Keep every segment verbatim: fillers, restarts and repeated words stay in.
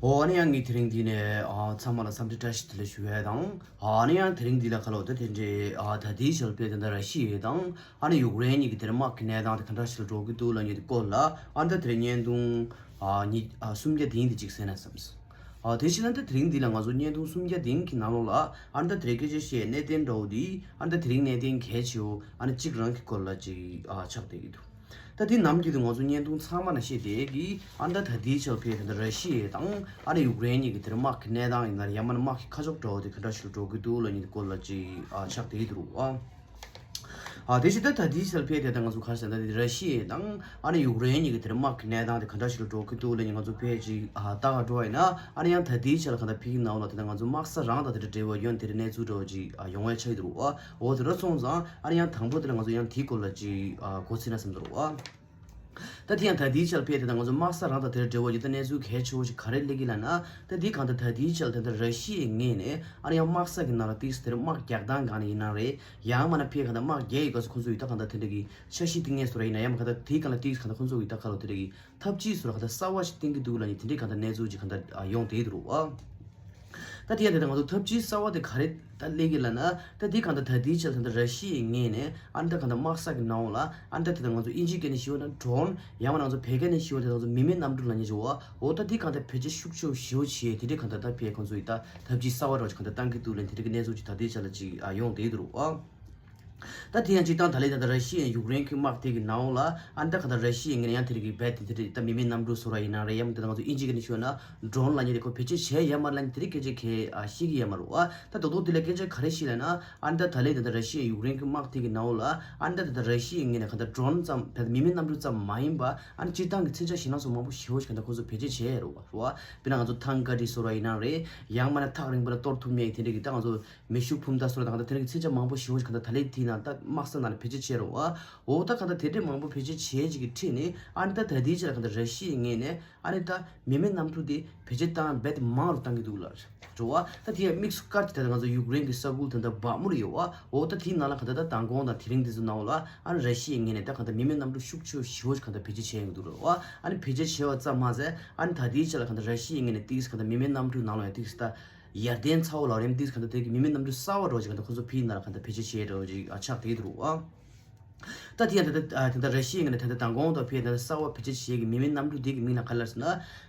ཨོ་ཨ་ནི་ཡང་ངས་དེ་རིང་འདི་ནས་ཨ་ཚང་མ་ལ་འཚམས་འདྲི་བཀྲ་ཤིས་བདེ་ལེགས་ཞུ་ཡས་དང་། ཨ་ནི་ཡང་དེ་རིང་འདི་ལ་ཁ་ལོ་ད་དེ་འདྲའི་ཨ་ད་ལྟའི་ཆར་དཔེ་དེ་འདྲ་ར་ཤི་ཡ་དང་ཨ་ནི་ཡུཀ་རེན་གཉིས་ཀྱི་དེར་དམག་གི་གནས་སྟངས་དེ་ག་འདྲ་ཞིག་ལ་འགྲོ་གི་འདུག་ལབ་མཁན་དེ་སྐོར་ལ་ཨ་ནི་ད་དེ་རིང་བརྙན་ཐུང་ཨ་གཉིས་ཨ་གསུམ་བརྒྱ་དེ་ཡིན་དེ་གཅིག་གསན་ན་བསམས། ཨ་དེ་བཞིན་ཨ་ནི་ད་དེ་རིང་འདི་ལ་ང་ཚོ་བརྙན་ཐུང་གསུམ་བརྒྱ་དེ་གི་ནང་ལོགས་ལ་ཨ་ནི་ད་དེ་རིང་སྐད་ཆ་བཤད་གནད་དོན་འདྲ་བོ་དེ་ཨ་ནི་ད་དེ་རིང་གནད་དོན་གལ་ཆེ་བོ་ཨ་ནི་གཅིག་རང་གི་སྐོར་ལ་གཅིག་ཨ་ཆགས་བསྡད་ཀྱི་འདུག་ད་དེ་ནམ་རྒྱུན་དུ་ང་ཚོ་བརྙན་ཐུང་ཚང་མ་ན་བཤད་བསྡད་ཀྱི་ཨ་ནི་ད་ད་ལྟའི་ཆར་ཕེ་ད་ད་ར་ཤི་ཡ་དང་ཨ་ནི་ཡུཀ་རེན་གཉིས་ཀྱི་དེར་དམག་གི་གནས་སྟངས་ཡིན་ན་རེད། ཡང་མིན་ན་དམག་གི་ཁ་ཕྱོགས་འདྲ་བོ་དེ་ག་འདྲ་ཞིག་ལ་འགྲོ་གི་འདུག་ལབ་མཁན་དེ་སྐོར་ལ་གཅིག་ཨ་ཆགས་བསྡད་ཀྱི་འདུག་ཨ། ཨ་དེ་བཞིན་ད་ད་ལྟའི་ཆར་ཕེ་དེ་ད་ང་ཚོ་ག་རེ་ཟེར་ན་ད་ར་ཤི་ཡ་དང་ཨ་ནི་ཡུཀ་རེན་གཉིས་ཀྱི་དེར་དམག་གི་གནས་སྟངས་དེ་ག་འདྲ་ཞིག་ལ་འགྲོ་གི་འདུག་ལབ་མཁན་ང་ཚོ་ཕེ་གཅིག་ཨ་ལྟ་ག་འགྲོ་བ་ཡིན་ན་ཨ་ནི་ཡང་ད་ལྟའི་ཆར་ལ་ག་ད་ཕེ་གི་ནང་ལ་དེ་ད་ང་ཚོ་དམག་ས་རང་དང་དེ་འདྲ་འབྲེལ་བ་ཡོད་དེ་རེད་གནས་ཚུལ་འདྲ་བོ་གཅིག་ཨ་ཡོང་བའི་ཆགས་ཀྱི་འདུག་ཨ། འོ་དེ་འདྲ་སོང་ཙང་ཨ་ནི་ཡང་དང་པོ་དེ་ལ་ང་ཚོ་ཡང་དེའི་སྐོར་ལ་གཅིག་ཨ་གོ་ཚིག་ན་བསམ་འདུག་ཨ། ད་དེ་ཡང་ད་ལྟའི་ཆར་ཕེ་དེ་ད་ང་ཚོ་དམག་ས་རང་དང་དེར་འབྲེལ་བ་ཡོད་ད་གནས་ཚུལ་གལ་ཆེ་བོ་ཞིག་ག་རེ་སླེབས་ཀྱི་ལབ་ན་ད་དེ་གང་ད་ད་ལྟའི་ཆར་ད་ད་ར་ཤི་ཡའི་ངོས་ནས་ཨ་ནི་ཡང་དམག་ས་གི་ནང་ལ་ཏིག་སི་དེར་དམག་རྒྱག་སྟངས་གང་ནས་ཡིན་ན་རེད། ཡང་མིན་ན་ཕེ་གང་ད་དམག་རྒྱག་ཡི་ག་སུ་ཁོང་ཚོ་ཡི་ད་གང་ད་དེ་འདྲ་གི་འཆར་གཞི་བཏིང་ངེས་སོ་ར་ཡིན་ན་ཡང་མིན་གང་ད་དེ་གང་ལ་ཏིག་སི་གང་ད་ཁོང་ཚོ་ཡི་ད་ག་ལོ་དེ་འདྲ་གི་ཐབས་ཇུས་སོ་ར་གང་ད་གསར་བ་ཞིག་བཏིང་གི་འདུག་ལབ་ནི་དེ་འདྲའི་གང་ད་གནས་ཚུལ་ཅིག་གང་ད་ཡོང་བསྡད་འདུག་ཨ། ད་དེ་ཡང་དེ་ད་ང་ཚོ་ཐབས་ཇུས་གསར་བ་དེ་ག་རེ་ད་སླེབས་ཀྱི་ལབ་ན་ད་དེ་གང་ད་ད་ལྟའི་ཆར་གང་ད་ར་ཤི་ཡའི་ངོས་ནས་ཨ་ནི་ད་གང་ད་དམག་ས་གི་ནང་ལ་ཨ་ནི་ད་དེ་ད་ང་ཚོ་ཨིན་ཇི་སྐད་ནས་ཞུ་བ་ན་ཌོ་རོན་ཡང་མིན་ན་ང་ཚོ་བོད་སྐད་ནས་ཞུ་བ་དེ་ང་ཚོ་མི་མེད་གནམ་གྲུ་ལབ་མཁན་ཅིག་ཡོད་ཨ། འོ་ད་དེ་གང་ད་བེད་སྤྱོད་ཤུགས་ཆེ་བོ་ཞེ་པོ་བྱས་དེ་འདྲའི་གང་ད་ད་ཕེ་ཁོང་ཚོ་ཡི་ད་ཐབས་ཇུས་གསར་བ་རོ་ཅིག་གང་ད་བཏང་གི་འདུག་ལབ་དེ་འདྲའི་གི་གནས་ཚུལ་ཅིག་ད་ལྟའི་ཆར་ལ་ཅིག་ཨ་ཡོང་བསྡད་འདུག་ཨ། ད་དེ་ཡང་སྤྱིར་བཏང་ད་ལས་ད་ལྟ་ར་ཤི་ཡའི་ཡུཀ་རེན་གྱི་དམག་དེ་གི་ནང་ལ་ཨ་ནི་ད་ག་ད་ར་ཤི་ཡའི་ངོས་ནས་ཡང་དེ་རིགས་ཀྱི་རྦད་དེ་དེ་རིགས་ད་མི་མེད་གནམ་གྲུ་བཟོ་ར་ཡིན་ན་རེད། ཡང་མིན་ད་ང་ཚོ་ཨིན་ཇི་སྐད་ནས་ཞུས་ན་ཌོ་རོན་ལབ་མཁན་དེ་ཁོ་བེད་སྤྱོད་བྱས་ཡོད་མ་རེད་ལབ་མཁན་དེ་རིགས་སྐད་ཆ་གང་ཤེས་ཀྱི་ཡོད་མ་རེད་ཨ། ད་རྡོག་རྡོག་དེ་ལ་སྐད་ཆ་ག་རེ་ཤེས་ལབ་ན་ཨ་ནི་ད་ད་ལས་ད་ལྟ་ར་ཤི་ཡའི་ཡུཀ་རེན་གྱི་དམག་དེ་གི་ནང་ལ་ཨ་ནི་ད་ད་ལྟ་ར་ཤི་ཡའི་ངོས་ནས་ག་ད་ཌོ་རོན་ཙམ་ད་མི་མེད་གནམ་གྲུ་ཙམ་མ་ཡིན་པ་ཨ་ནི་སྤྱིར་བཏང་གི་མཚོན་ཆ་ཞེད་སྣང་སོགས་མང་པོ་ཞེ་པོ་ཞིག་ག་ད་ཁོ་ཚོ་བེད་སྤྱོད་བྱས་ཡོད་རེད་བ། དཔེར་ན་ང་ཚོ་ཐང་ཀ་རི་བཟོ་ར་ཡིན་ན་རེད། ཡང་མིན་ན་ཐག་རིང་པོ་ལ་གཏོར་ཐུབ་མཁན་དེ་འདྲ་གི་ད་ང་ཚོ་མེ་ཤུགས་འཕུར་མདའ་སོགས་དང་ད་དེ་རིང་གི་མཚོན་ཆ་མང་པོ་ཞེ་པོ་ཞིག་གང་ལྟར་ད་ལྟའི་དེའི་ནང་ད་དམག་ས་ནང་ལ་བེད་སྤྱོད་བྱས་རེད་བ། འོ་ད་གང་ལྟར་དེ་འདྲའི་མང་པོ་བེད་སྤྱོད་བྱས་ཅིག་གི་ཁྲིད་ནས་ཨ་ནི་ད་ད་ལྟའི་ཆ་ལ་གང་ལྟར་ར་ཤི་ཡའི་ངོས་ནས་ཨ་ནི་ད་མི་མེད་གནམ་གྲུ་དེ་བེད་སྤྱོད་བཏང་རྦད་དེ་མང་རུ་བཏང་གི་འདུག་ལ་རེད་བ། ད་དེ་ཡང་དམིགས་སུ་བཀར་གྱི་ད་ང་ཚོ་ཡུཀ་རེན་གྱི་ས་ཁུལ་ད་ལྟ་བག་མུར་ཡོད་བ། འོ་ད་དེའི་ནང་ལ་གང་ལྟར་ད་མདང་དགོང་དང་དེ་རིང་འདི་ཚོ་ནང་ལ་ཨ་ནི་ར་ཤི་ཡའི་ངོས་ནས་ད་གང་ལྟར་མི་མེད་གནམ་གྲུ་ཤུགས་ཆེ་ཞེ་པོ་ཞིག་གང་ལྟར་བེད་སྤྱོད་བྱས་ཡོང་གི་འདུག་ལ་རེད་བ། ཨ་ནི་བེད་སྤྱོད་བྱས་པ་ཙམ་མ་ཟད་ཨ་ནི་ད་ལྟའི་ཆ་ལ་གང་ལྟར་ར་ཤི་ཡའི་ངོས་ནས་ཏིག་སི་གང་ལྟར་མི་མེད་གནམ་གྲུའི་ནང་ལ་ཡང་ཏིག་སི་ད་ཡར་ལྡན་ཚ་བོ་ལབ་རེད། ཏིག་སི་གང་ལྟར་དེ་གི་མི་མེད་གནམ་གྲུ་གསར་བ་འདྲ་བོ་ཅིག་གང་ལྟར་ཁོ་ཚོ་ཕྱིའི་ནང་ལ་གང་ལྟར་བེད་སྤྱོད་བྱས་འདྲ་བོ་ཅིག་ཨ་ཆགས་བསྡད་འདུག་ཨ། ད་དེ་ཡང་ད་ལྟ་ཨ་དེ་འདྲ་ར་ཤི་ཡའི་ངོས་ནས་ད་ལྟ་མདང་དགོང་དང་ཕྱིའི་ད་ལྟ་གསར་བ་བེད་སྤྱོད་བྱེད་ཀྱི་མི་མེད་གནམ་གྲུ་དེ་གི་མིང་ལ་ག་ལབ་ཟེར་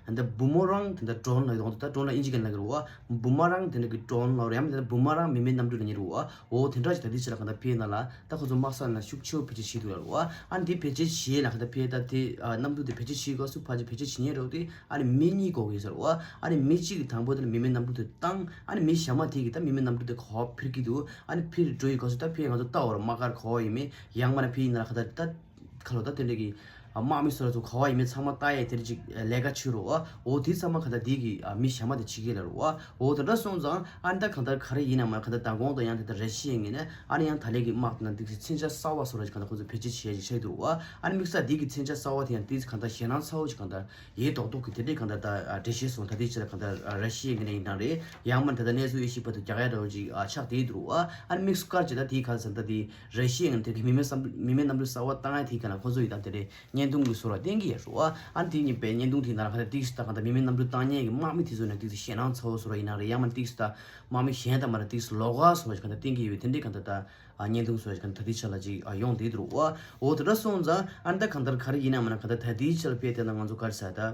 ན་ད་ལྟ་བུ་མོ་རང་དེ་འདྲ་ཌོ་རོན་ལབ་ཡོང་དུས་ད་ཌོ་རོན་ལ་ཨིན་ཇི་སྐད་ལབ་ཀྱི་རེད་བ། བུ་མ་རང་དེ་འདྲ་གི་ཌོ་རོན་ལབ་རེད། ཡང་མིན་ད་ལྟ་བུ་མ་རང་མི་མེད་གནམ་གྲུ་ལབ་ཀྱི་རེད་བ། འོ་དེ་འདྲ་ཞིག་ད་ལྟའི་ཆ་ལ་གང་ལྟར་ཕྱིའི་ནང་ལ་ད་ཁོ་ཚོ་དམག་ས་ནང་ཤུགས་ཆེ་བོ་བེད་སྤྱོད་བྱེད་འདུག་ལབ་རེད་བ། ཨ་ནི་དེ་བེད་སྤྱོད་བྱེད་ལ་གང་ལྟར་ཕྱིའི་ད་དེ་ཨ་གནམ་གྲུ་དེ་བེད་སྤྱོད་བྱེད་སྐབས་སུ་ཕལ་ཆེར་བེད་སྤྱོད་བྱེད་མཁན་རེད་བ། དེ་ཨ་ནི་མི་གཉིས་དགོས་ཀྱི་ཟེར་བ། ཨ་ནི་མི་གཅིག་གིས་དང་པོ་དེ་ལ་མི་མེད་གནམ་གྲུ་དེ་བཏང་། ཨ་ནི་མི་གཞན་མ་དེ་གིས་ད་མི་མེད་གནམ་གྲུ་དེ་ག་པར་འཕུར་གྱི་འདུག་ཨ་ནི་འཕུར་འགྲོ་ཡི་སྐབས་སུ་ད་ཕྱིའི་ང་ཚོ་ལྟ་བར་དམག་སྒར་ག་པར་ཡོད་མེད། ཡང་མིན་ན་ཕྱིའི་ནང་ལ་གང་ལྟར་ད་ཁ་ལོ་ད་དེ་འདྲ་གི་དམག་མི་སོ་སོ་ག་པར་ཡོད་མེད་ཚང་མ་ལྟ་ཡས་དེ་འདྲ་ཅིག་ལས་ཀ་བྱེད་རོགས། འོ་དེ་ཚང་མ་གང་ལྟར་དེ་གི་མི་གཞན་མ་དེ་བྱེད་ཀྱི་ལབ་རོགས། འོ་དེ་འདྲ་སོང་ཙང་ཨ་ནི་ད་གང་ལྟར་ག་རེ་ཡིན་ན་མ་གང་ལྟར་མདང་དགོང་དང་ཡང་དེ་ལྟར་ར་ཤི་ཡའི་ངོས་ནས་ཨ་ནི་ཡང་ད་ལན་གྱི་དམག་དེ་ནང་དེ་གི་མཚོན་ཆ་གསར་བ་སོ་ར་ཅིག་གང་ལྟར་ཁོ་ཚོས་བེད་སྤྱོད་བྱས་ཅིག་བྱས་འདུག་རོགས། ཨ་ནི་དམིགས་བསལ་དེ་གི་མཚོན་ཆ་གསར་བ་དེ་ཡང་དེ་གང་ལྟར་ཞེད་སྣང་ཚ་བོ་ཅིག་གང་ལྟར་ཡེ་རྡོག་རྡོག་གི་དེ་འདྲའི་གང་ལྟར་ད་འགྲེལ་བཤད་སོང་། ད་ལྟའི་ཆ་ལ་གང་ལྟར་ར་ཤི་ཡའི་ངོས་ནས་ཡིན་ན་རེད། ཡང་མིན་ད་ལྟ་གནས་ཚུལ་དབྱེ་ཞིབ་པ་དུ་རྒྱག་ཡ་འདྲ་བོ་ཅིག་ཆགས་བསྡད་འདུག་རོགས། ཨ་ནི་དམིགས་སུ་བཀར་ཅིག་ད་དེའི་ཁ་ཚན་ད་དེ་ར་ཤི་ཡའི་ངོས་ནས་དེ་གི་མི་མེད་བསམ་མི་མེད་གནམ་གྲུ་གསར་བ་བཏང་ཡ་དེའི་གང་ལ་ཁོ་ཚོ་ཡིས་ད་དེ་རེད། བརྙན་ཐུང་གི་བཟོ་འདྲ་བསྟན་གྱི་ཡོད་རེད་བ། ཨ་ནི་དེ་གཉིས་པའི་བརྙན་ཐུང་དེའི་ནང་ལ་ག་ད་ཏིག་སི་ད་ག་ད་མི་མེད་གནམ་གྲུ་བཏང་མཁན་གྱི་དམག་མི་དེ་ཚོ་ནས་ཏིག་སི་ཞེད་སྣང་ཚ་བོ་བཟོ་འདྲ་ཡིན་ན་རེད། ཡང་མིན་ཏིག་སི་ད་དམག་མི་གཞན་དང་མ་རེད་ཏིག་སི་ལོགས་ཀ་བཟོ་འདྲ་ཞིག་ག་ད་བསྟན་གྱི་ཡོད་པའི་དེ་འདྲའི་ག་ད་ད་བརྙན་ཐུང་བཟོ་འདྲ་ཞིག་ག་ད་ད་ལྟའི་ཆ་ལ་ཅིག་ཡོང་བསྡད་འདུག་རོགས། འོ་དེ་འདྲ་སོང་ཙང་ཨ་ནི་ད་གང་ལྟར་ག་རེ་ཡིན་ན་མིན་ན་ག་ད་ད་ལྟའི་ཆ་ལ་དཔེ་དེ་ན་ང་ཚོ་ག་རེ་ཟེར་ད།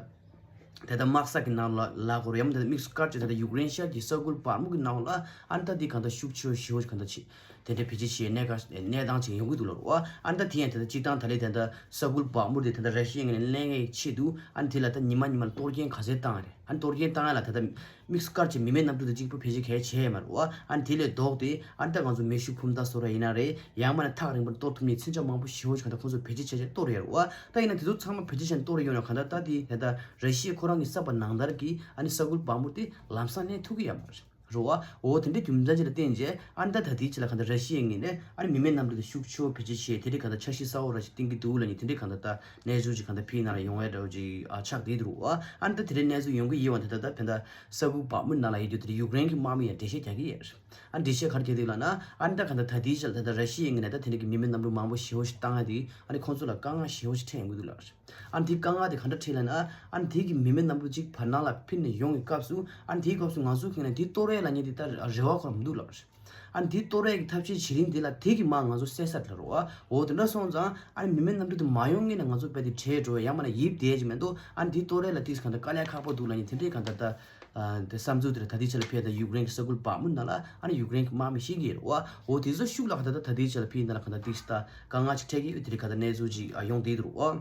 དེ་ད་དམག་ས་གི་ནང་ལ་ལ་གོ་རེ་ཡང་དེ་དམིགས་སུ་བཀར་ཅིག་ད་ད་ཡུཀ་རེན་ཤར་གྱི་ས་ཁུལ་བག་མུ་གི་ནང་ལ་ཨ་ནི་ད་དེ་གང་ད་ཤུགས་ཆེ་ཞེ་པོ་ཞིག་གང་ད་ཆེ། དེ་འདྲའི་བེད་སྤྱོད་བྱེད་གནས་ཀ་གནས་སྟངས་ཅིག་ཡོང་གི་འདུག་ལབ་རོགས། ཨ་ནི་ད་དེ་ཡང་དེ་ད་སྤྱིར་བཏང་ད་ལས་དེ་ད་ས་ཁུལ་བག་མུར་དེ་ད་ད་ར་ཤི་ཡའི་ངོས་ནས་གླེང་ངེས་ཆེད་དུ་ཨ་ནི་དེ་ལ་ད་ཉི་མ་ཉི་མ་ལ་གཏོར་སྐྱོན་ག་ཚད་བཏང་རེད། ཨ་ནི་གཏོར་སྐྱོན་བཏང་ཡ་ལ་ད་ད་དམིགས་སུ་བཀར་ཅིག་མི་མེད་གནམ་གྲུ་དེ་གཅིག་པུ་བེད་སྤྱོད་གལ་ཆེ་ཡ་མ་རེད་བ། ཨ་ནི་དེ་ལས་ལྡོག་སྟེ་ཨ་ནི་ད་ང་ཚོ་མེ་ཤུགས་འཕུར་མདའ་བཟོ་འདྲ་ཡིན་ན་རེད། ཡང་མིན་ན་ཐག་རིང་པོར་གཏོར་ཐུབ་མཁན་མཚོན་ཆ་མང་པོ་ཞེ་པོ་ཞིག་གང་ད་ཁོང་ཚོས་བེད་སྤྱོད་བྱས་བྱས་གཏོར་ཡ་རེད་བ། ད་ཡིན་ན་དེ་ཚོ་ཚང་མ་བེད་སྤྱོད་བྱས་གཏོར་ཡོང་ན་གང་ད་ད་དེ་ད་ད་ར་ཤི་ཡ་ཁོ་རང་གིས་བསགས་པ་ནང་ལྟར་གྱི་ཨ་ནི་ས་ཁུལ་བག་མུར་དེ་ལམ་སང་གནས་ཐུབ་ཀྱི་ཡོད་མ་རེད། རེད་བ། འོ་དེ་འདྲའི་རྒྱུ་མཚན་ཅིག་ལ་བརྟེན་བྱས་ཨ་ནི་ད་ད་ལྟའི་ཆ་ལ་གང་ལྟར་ར་ཤི་ཡའི་ངོས་ནས་ཨ་ནི་མི་མེད་གནམ་གྲུ་དེ་ཤུགས་ཆེ་བོ་བེད་སྤྱོད་བྱས་དེ་འདྲའི་གང་ལྟར་འཆར་གཞི་གསར་བ་ར་ཞིག་བཏིང་གི་འདུག་ལབ་ནས་དེ་འདྲའི་གང་ལྟར་ད་གནས་ཚུལ་ཅིག་གང་ལྟར་ཕྱིའི་ནང་ལ་ཡོང་བའི་འདྲ་བོ་ཅིག་ཨ་ཆགས་བསྡད་འདུག་རེད་བ། ཨ་ནི་ད་དེ་འདྲའི་གནས་ཚུལ་ཡོང་གི་ཡོད་པ་དེ་ད་ད་ཕན་ད་ས་ཁུལ་བག་མུ་ནང་ལ་ཡོད་དུས་དེ་འདྲའི་ཡུཀ་རེན་གྱི་དམག་མི་ཡང་འགྲེལ་བཤད་རྒྱག་གི་ཡོད་རེད། ཨ་འགྲེལ་བཤད་ག་རེ་རྒྱག་འདུག་ལབ་ན་ཨ་ནི་ད་གང་ལྟར་ད་ལྟའི་ཆ་ལ་ད་ད་ར་ཤི་ཡའི་ངོས་ནས་ད་དེ་འདྲའི་གི་མི་མེད་གནམ་གྲུ་མང་པོ་ཞེ་པོ་ཞིག་བཏང་ཡ་དེ་ཨ་ནི་ཁོང་ཚོ་ལ་དཀའ་ངལ་ཞེ་པོ་ཞིག་འཕྲད་ཡོང་གི་འདུག་ལབ་རེད། ཨ་ནི་དེའི་དཀའ་ངལ་དེ་ག་འདྲ་འཕྲད་ལབ་ན། ཨ་ནི་དེ་གི་མི་མེད་གནམ་གྲུ་གཅིག་བར་སྣང་ལ་ཕུད་ནས་ཡོང་བའི་སྐབས་སུ། ཨ་ནི་དེའི་སྐབས་སུ་ང་ཚོ་གི་ནས་དེ་གཏོར་ཡས་ལབ་མཁན་དེ་ད་རེ་བ་ཁོ་རང་མི་འདུག་ལབ་རེད། ཨ་ནི་དེ་གཏོར་ཡས་ཀྱི་ཐབས་ཤེས་བྱེད་རིང་དེ་ལ་དེ་གི་མ་ང་ཚོ་བསད་ཚར་ལབ་རེད་བ། འོ་དེ་འདྲ་སོང་ཙང་ཨ་ནི་མི་མེད་གནམ་གྲུ་དེ་མ་ཡོང་ངེས་ནས་ང་ཚོ་རྦད་དེ་བྲོས་འགྲོ་བས། ཡང་མིན་ན་ཡིབ་བསྡད་ཀྱི་མི་འདུག་ཨ་ནི་དེ་གཏོར་ཡས་ལ་ཏིས་གང་ལྟར་དཀའ་ལས་ཁག་པོ་འདུག་ལབ་མཁན་དེ་འདྲའི་གང་ལྟར་ད། ཨ་དེ་བསམ་ཚུལ་དེར་ད་ལྟའི་ཆ་ལ་ཕེབས་ད་ཡུཀ་རེན་གྱི་ས་ཁུལ་བག་མུ་ནང་ལ་ཨ་ནི་ཡུཀ་རེན་གྱི་དམག་མི་ཤི་གི་རེད་བ། འོ་དེ་ཚོ་ཤུགས་ལ་གང་ལྟར་ད་ད་ལྟའི་ཆ་ལ་ཕེབས་ཡིན་ན་ལ་གང་ལྟར་ཏིས་ད་དཀའ་ངལ་ཅིག་འཕྲད་ཀྱི་ཡོད། དེ་རིགས་གང་ལྟར་གནས་ཚུལ་ཅིག་ཨ་ཡོང་བསྡད་འདུག་བ།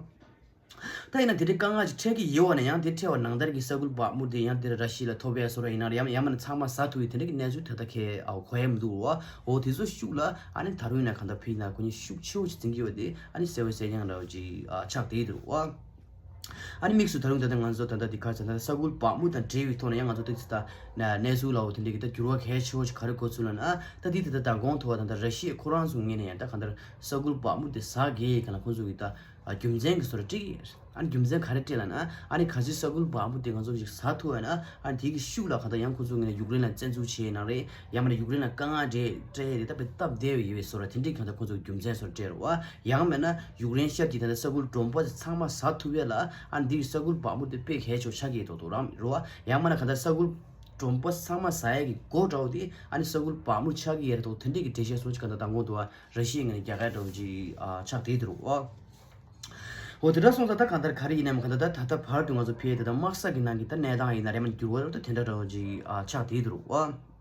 ད་ཡིན་ན་དེ་འདྲའི་དཀའ་ངལ་ཅིག་འཕྲད་ཀྱི་ཡོད་པ་ན་ཡང་དེ་འཕྲད་པ་ནང་ལྟར་གྱི་ས་ཁུལ་བག་མུ་དེ་ཡང་དེར་ར་ཤི་ཡ་ལ་ཐོབ་པའི་བཟོ་འདྲ་ཡིན་ན་རེད། ཡང་ཡང་མིན་ན་ཚང་མ་ཟ་ཐུབ་ཡི་དེ་འདྲ་གི་གནས་ཚུལ་ད་ལྟ་ཁས་ཨ་གོ་ཡ་མི་འདུག་བ། འོ་དེ་ཚོ་ཤུགས་ལ་ཨ་ནི་ད་རུང་ཡིན་ན་གང་ལྟར་ཕེབས་ན་ཁོ་གཉིས་ཤུགས་ཆེ་བོ་ཅིག་འཛིན་གྱི་ཡོད་དེ་ཨ་ནི་གསལ་བོ་གསལ་རྐྱང་འདྲ་བོ་ཅིག་ཨ་ཆགས་བསྡད་འདུག་བ། ཨ་ནི་དམིགས་སུ་ད་རུང་ད་ལྟ་ང་ཚོ་ད་ལྟ་འདི་ག་ཚོད་ད་ལྟ་ས་ཁུལ་བག་མུ་དང་འབྲེལ་བའི་ཐོག་ནས་ཡང་ང་ཚོ་ད་ལྟ་ད་གནས་ཚུལ་ལའོ་དེ་འདྲའི་གི་ད་འགྱུར་བ་གལ་ཆེ་བོ་ཞིག་ག་རེ་འགོ་ཚུགས་ལབ་ན། ད་འདི་ད་ལྟ་མདང་དགོང་ཐོག་ད་ལྟ་ར་ཤི་ཡ་ཁོ་རང་ཚོ་ངོས་ནས་ཡང་ད་གང་ལྟར་ས་ཁུལ་བག་མུ་དེ་ཟ་གི་ཡི་ག་ལ་ཁོང་ཚོ་གི་ད་རྒྱུ་མཚན་གི་བཟོ་འདྲ་སྤྲད་ཀྱི་ཡོད། ཨ་ནི་རྒྱུ་མཚན་ག་རེ་སྤྲད་ལབ་ན། ཨ་ནི་གལ་སྲིད་ས་ཁུལ་བག་མུ་དེ་ང་ཚོ་ཞིག་ཟ་ཐུབ་པ་ན་ཨ་ནི་དེ་གི་ཤུགས་ལ་གང་ལྟར་ཡང་ཁོང་ཚོ་ངོས་ནས་ཡུཀ་རེན་ལ་བཙན་འཛུལ་བྱས་ཡིན་ན་རེད། ཡང་མིན་ན་ཡུཀ་རེན་ལ་དཀའ་ངལ་འདྲ་སྤྲད་ཡ་དེ་ད་དཔེ་སྟབས་བདེ་བའི་ཡོད་པའི་བཟོ་འདྲ་དེ་འདྲའི་གང་ལྟར་ཁོང་ཚོ་རྒྱུ་མཚན་བཟོ་འདྲ་སྤྲད་རེད་བ། ཡང་མིན་ན་ཡུཀ་རེན་ཤར་གྱི་ད་ལྟ་ས་ཁུལ་གྲོང་པ་ཚང་མ་ཟ་ཐུབ་ཡས་ལ་ཨ་འདི་གི་ས་ཁུལ་བག་མུ་དེ་དཔེ་གལ་ཆེ་བ་ཆགས་ཀྱི་ཡོད་མདོག་མདོག་རང་རེད་བ། ཡང་མིན་ན་གང་ལྟར་ས་ཁུལ་གྲོང་པ་ཚང་མ་ཟ་ཡས་ཀྱི་སྒོ་འདྲ་བོ་དེ་ཨ་ནི་ས་ཁུལ་བག་མུ་ཆགས་ཀྱི་ཡོད་རེད་མདོག་དེ་འདྲའི་གི་འགྲེལ་བཤད་སོགས་ཀྱི་གང་ལྟར་མདང་དགོང་དུ་བ་ར་ཤི་ཡའི་ངོས་ནས་རྒྱག་ཡ་འདྲ་བོ་ཅིག་ཨ་ཆགས་བསྡད་འདུག་རེད་བ། འོ་དེ་འདྲ་སོང་ཙང་ད་གང་ལྟར་ག་རེ་ཡིན་ནའང་གང་ལྟར་ད་ད་ལྟ་བར་དུ་ང་ཚོ་ཕེབས་ད་ལྟ་དམག་ས་གི་ནང་གི་ད་གནས་སྟངས་ཡིན་ན་རེད། མ་འགྱུར་བ་རེད་ད་དེ་འདྲ་འདྲ་བོ་ཅིག་ཨ་ཆགས་བསྡད་འདུག་རེད་བ།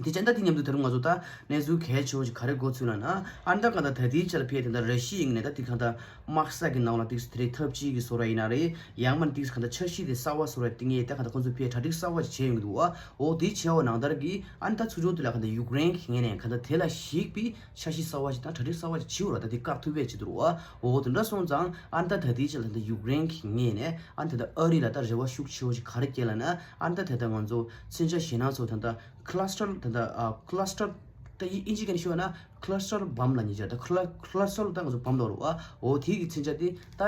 དེ་བྱས་ད་དེ་མཉམ་དུ་ད་རུང་ང་ཚོ་ད་གནས་ཚུལ་གལ་ཆེ་བོ་ཞིག་ག་རེ་འགོ་ཚུགས་ལབ་ན། ཨ་ནི་ད་གང་ལྟར་ད་ལྟའི་ཆ་ལ་ཕེབས་ད་ལྟ་ར་ཤི་ཡའི་ངོས་ནས་ད་དེ་གང་ལྟར་དམག་ས་གི་ནང་ལ་ཏིག་ཙམ་དེ་རིང་འཐབ་ཇུས་ཀྱི་བཟོ་འདྲ་ཡིན་ན་རེད། ཡང་མིན་ཏིག་ཙམ་གང་ལྟར་འཆར་གཞི་དེ་གསར་བ་བཟོ་འདྲ་བཏིང་ཡས་ད་གང་ལྟར་ཁོང་ཚོ་ཕེབས་གྲ་སྒྲིག་གསར་བ་ཞིག་བྱས་ཡོང་གི་འདུག་བ། འོ་དེ་བྱས་པ་ནང་ལྟར་གྱི་ཨ་ནི་ད་ཚུར་ཕྱོགས་དེ་ལ་གང་ལྟར་ཡུཀ་རེན་གྱི་ངོས་ནས་གང་ལྟར་དེ་ལ་གཞིགས་པའི་འཆར་གཞི་གསར་བ་ཞིག་དང་གྲ་སྒྲིག་གསར་བ་ཞིག་བྱེད་དགོས་ར། ད་དེ་བཀག་ཐུབ་པས་བྱེད་འདུག་བ། འོ་དེ་འདྲ་སོང་ཙང་ཨ་ནི་ད་ད་དེའི་ཆ་ལ་ད་ཡུཀ་རེན་གྱི་ངོས་ནས་ཨ་ནི་ད་ད་ཨ་རི་ལ་ད་རེ་བ་ཤུགས་ཆེ་བོ་ཞིག་ག་རེ་སྐྱེས་ལབ་ན། ཨ་ནི་ད་ད་ད་ང་ཚོ་མཚོན་ཆ་གཞན་སྣ་ཚོགས་ད་ད་ཁ་ལ་སི་ཊར་ད་ད་ཨ་ཁ་ལ་སི་ཊར་ད་ཡི་ཨིན་ཇི་ག་ནས་ཤོད་ན་ཁ་ལ་སི་ཊར་བམ་ལབ་མཁན་ཅིག་ད་ཁ་ལ་ཁ་ལ་སི་ཊར་ད་ང་ཚོ་བམ་ལབ་རེད་བ། འོ་དེ་གི་མཚོན་ཆ་དེ་ད་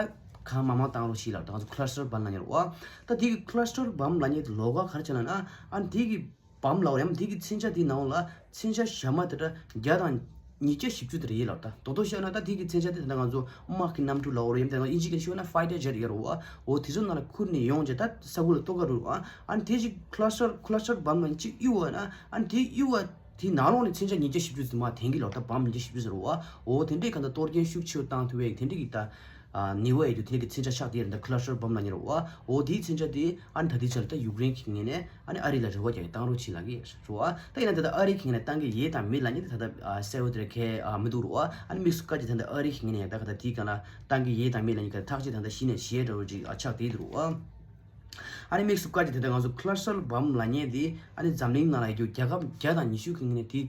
གང་མང་མང་བཏང་རོགས་ཞེས་ལབ། ད་ང་ཚོ་ཁ་ལ་སི་ཊར་བམ་ལབ་མཁན་རེད་བ། ད་དེ་གི་ཁ་ལ་སི་ཊར་བམ་ལབ་མཁན་དེ་ལོགས་ཀ་ག་རེ་བྱས་ལབ་ན། ཨ་ནི་དེ་གི་བམ་ལབ་རེད། ཡང་དེ་གི་མཚོན་ཆ་དེའི་ནང་ལ་མཚོན་ཆ་ཞྭ་དམར་དེ་འདྲ་བརྒྱ་དང་ཉིས་བརྒྱ་བཞི་བཅུ་དེ་འདྲ་ཡོད་ལབ། ད་དོ་དོ་བཤད་ན་ད་དེ་གི་མཚོན་ཆ་དེ་ད་ང་ཚོ་དམག་གི་གནམ་གྲུ་ལབ་རེད། ཡང་ད་ང་ཚོ་ཨིན་ཇི་ག་ནས་ཤོད་ན་ཕའི་ཊར་ཇེ་ཊི་ཡོད་རེད་བ། འོ་དེ་ཚོ་ནང་ལ་ཁུར་ནས་ཡོང་རྗེས་ད་ས་ཁུལ་ལ་གཏོར་ག་འགྲོ་རེད་བ། ཨ་ནི་དེ་ཅིག་ཁ་ལ་སི་ཊར་ཁ་ལ་སི་ཊར་བམ་ལ་ཅིག་གཡུག་བ་ན། ཨ་ནི་དེ་གཡུག་བ་དེའི་ནང་ལོགས་ནས་མཚོན་ཆ་ཉིས་བརྒྱ་བཞི་བཅུ་ཙམ་མར་འཐེན་གྱི་ལབ། ད་བམ་ཉིས་བརྒྱ་བཞི་བཅུ་ཟེར་བ། འོ་དེ་འདྲའི་གང་ལྟར་གཏོར་སྐྱོན་ཤུགས་ཆེ་བོ་བཏང་ཐུབ་པའི་དེ་འདྲའི་གི་ད་ནུས་པ་ཡོད་དུས་དེ་འདྲའི་གི་མཚོན་ཆ་ཆགས་དེ་རེད། ད་ཁ་ལ་སི་ཊར་བམ་ལབ་མཁན་རེད་བ། འོ་དེའི་མཚོན་ཆ་དེ་ཨ་ནི་ད་ལྟའི་ཆ་ལ་ད་ཡུཀ་རེན་གྱི་ངོས་ནས་ཨ་ནི་ཨ་རི་ལ་རེ་བ་རྒྱག་གི་བཏང་རོགས་བྱེད་ལབ་ཀྱི་རེད་བ། ད་ཡིན་ན་ད་ལྟ་ཨ་རི་གི་ངོས་ནས་བཏང་གི་ཡོད་དང་མེད་ལབ་མཁན་དེ་ད་ལྟ་གསལ་བོ་དེ་འདྲ་གང་ཡང་མི་འདུག་རེད་བ། ཨ་ནི་དམིགས་སུ་བཀར་གྱི་ད་ལྟ་ཨ་རི་གི་ངོས་ནས་ཡང་ད་ག་ད་དེའི་སྒང་ལ་བཏང་གི་ཡོད་དང་མེད་ལབ་མཁན་གྱི་ཐག་གཅོད་ད་ལྟ་གཞི་ནས་བྱས་འདྲ་བོ་ཅིག་ཨ་ཆགས་བསྡད་འདུག་རེད་བ། ཨ་ནི་དམིགས་སུ་བཀར་གྱི་དེ་ལྟར་ང་ཚོ་ཁ་ལ་སི་ཊར་བམ་ལབ་མཁན་དེ་ཨ་ནི་འཛམ་གླིང་ནང་ལ་ཡོད་རྒྱལ་ཁབ་བརྒྱ་དང་ཉི་ཤུ་གི་ངོས་ནས་དེ་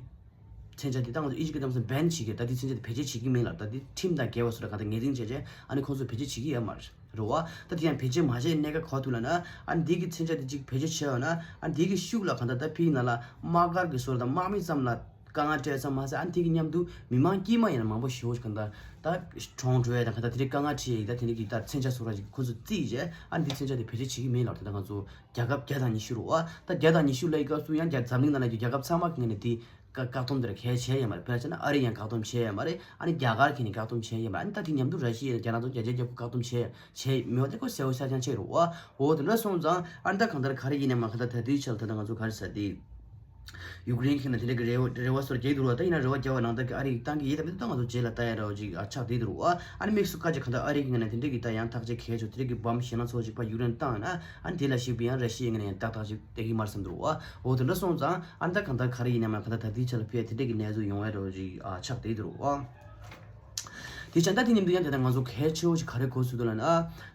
མཚོན་ཆ་དེ་ད་ང་ཚོ་ཨིན་ཇི་གི་གཏམ་སང་བྷན་བྱེད་ཀྱི་ད་དེ་མཚོན་ཆ་དེ་བེད་སྤྱོད་བྱེད་ཀྱི་མིན་ལབ། ད་དེ་ཁྲིམས་དང་འགལ་བ་བཟོ་འདྲ་གང་ལྟར་ངོས་འཛིན་བྱས་རྗེས་ཨ་ནི་ཁོང་ཚོ་བེད་སྤྱོད་བྱེད་ཀྱི་ཡོད་མ་རེད་བ། ད་དེ་ཡང་བེད་སྤྱོད་མ་བྱས་གནད་འགག་ག་པར་ཐུག་ལབ་ན། ཨ་ནི་དེ་གི་མཚོན་ཆ་དེ་གཅིག་བེད་སྤྱོད་བྱས་ཡོད་ན་ཨ་ནི་དེ་གི་ཤུགས་ལ་གང་ལྟར་ད་ཕི་ནང་ལ་དམག་སྒར་གྱི་བཟོ་འདྲ་དང་དམག་མི་ཙམ་ལ་དཀའ་ངལ་སྤྲད་ཙམ་མ་ཟད། ཨ་ནི་དེ་གི་མཉམ་དུ་མི་མང་དཀྱུས་མ་ཡིན་ན་མང་པོ་ཞེ་པོ་ཞིག་གང་ལྟར་ད་གྲོངས་འགྲོ་ཡ་དང་གང་ལྟར་དེ་འདྲའི་དཀའ་ངལ་འཕྲད་ཡ་ཡིན། ད་དེ་འདྲའི་གི་ད་མཚོན་ཆ་བཟོ་འདྲ་ཅིག་ཁོ་ཚོས་བརྩིས་བྱས་ཨ་ནི་དེ་མཚོན་ཆ་དེ་བེད་སྤྱོད་བྱེད་ཀྱི་མིན་ལབ། དེ་ད་ང་ཚོ་རྒྱལ་ཁབ་བརྒྱ་དང་ཉི་ཤུ་རེད་བ། ད་བརྒྱ་དང་ཉི་ཤུ་ལབ་ཡི་སྐབས་སུ་ཡང་རྒྱ་འཛམ་གླིང་ནང་ལ་ཡོད་རྒྱལ་ཁབ་ཚང་མ་གི་ངོས་ནས་དེ་བཀག་བཀག་སྡོམ་དེ་འདྲ་གང་ཡང་བྱས་ཡོད་མ་རེད། དཔེར་ན་བྱས་ན་ཨ་རི་ཡང་བཀག་སྡོམ་བྱས་ཡོད་མ་རེད། ཨ་ནི་རྒྱ་གར་གི་ནི་བཀག་སྡོམ་བྱས་ཡོད་མ་རེད། ཨ་ནི་ད་དེ་མཉམ་དུ་ར་ཤི་ཡ་རྒྱ་ནག་ཚོ་རྒྱ་ཆེ་རྒྱ་ཁུ་བཀག་སྡོམ་བྱས་བྱས་མེད་པ་དེ་ཁོ་གསལ་བོ་ཤར་རྐྱང་ཆགས་རེད་བ། འོ་དེ་འདྲ་སོང་ཙང་ཨ་ནི་ད་གང་ལྟར་ག་རེ་ཡིན་ནའང་གང་ལྟར་ད་དུས་ཆར་ད་ལྟ་ང་ཚོ་ག་རེ་ཟེར་དེ། ཡུཀ་རེན་གྱི་ནང་དེ་འདྲ་གི་རེ་བ་རེ་བ་སོར་རྒྱག་འདུག་ར། ད་ཡིན་ན་རེ་བ་རྒྱག་པ་ནང་ལྟར་གྱི་ཨ་རི་གིས་བཏང་གི་ཡོད་དམ་མེད་དམ་ད་ང་ཚོ་རྗེས་ལ་ལྟ་ཡ་འདྲ་བོ་ཅིག་ཨ་ཆགས་བསྡད་འདུག་ར། ཨ་ནི་དམིགས་སུ་བཀར་བྱས་གང་ལྟར་ཨ་རི་གི་ངོས་ནས་དེ་འདྲ་གི་ད་ཡང་ཐག་གཅོད་གལ་ཆེ་དེ་འདྲ་གི་བམ་གཞན་སྣ་ཚོགས་ཅིག་ཕར་ཡུཀ་རེན་བཏང་ཡོད་ན། ཨ་ནི་དེ་ལ་གཞིགས་པའི་ཡང་ར་ཤི་ཡའི་ངོས་ནས་ཡང་ཏག་ཏག་ཅིག་བསྡད་ཀྱི་མ་རེད་བསམ་འདུག་ར། འོ་དེ་འདྲ་སོང་ཙང་ཨ་ནི་ད་གང་ལྟར་ག་རེ་ཡིན་ནའང་གང་ལྟར་ད་ལྟའི་ཆ་ལ་ཕེབས་དེ་འདྲ་གི་གནས་ཚུལ་ཡོང་ཡ་འདྲ་བོ་ཅིག་ཨ་ཆགས་བསྡད་འདུག་ར། དེ་བྱས་ད་དེ་མཉམ་དུ་ཡང་ད་ལྟ་ང་ཚོ་གལ་ཆེ་བོ་ཞིག་ག་རེ་གོ་ཚུལ་འདུག་ལབ་ན།